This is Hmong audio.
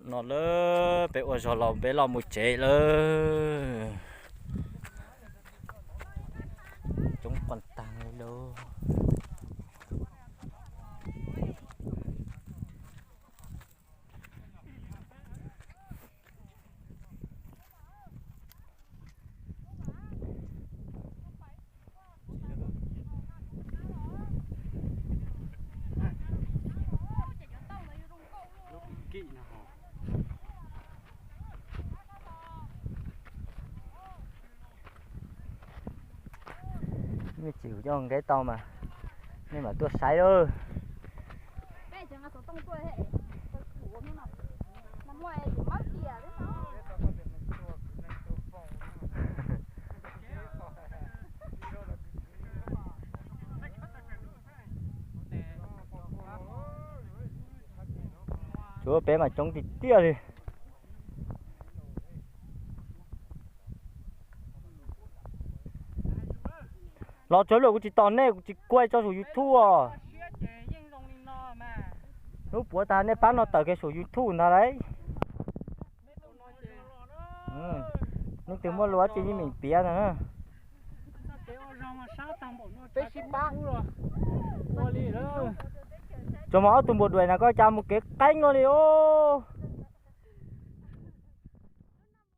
No lawm, peb ua zog los peb los mus tsev lawm. Coob quaj taag li lauj. Nej tsis yog nqeb tau mas nej mam tuaj saib lawm. Tsuav peb mas coob tiag tiag li. Los tsuav luam kuv tsis tos nej, kuv tsis kuaj tso saum YouTube os. Hnub puav tas nej pab no tawm kiag saum YouTube ntag lauj. Leej twg muaj lus dab tsi yeej meem piav ntag na. Tsuas mas ob tug npua duaim na koj cas mus kev qeeb no li os.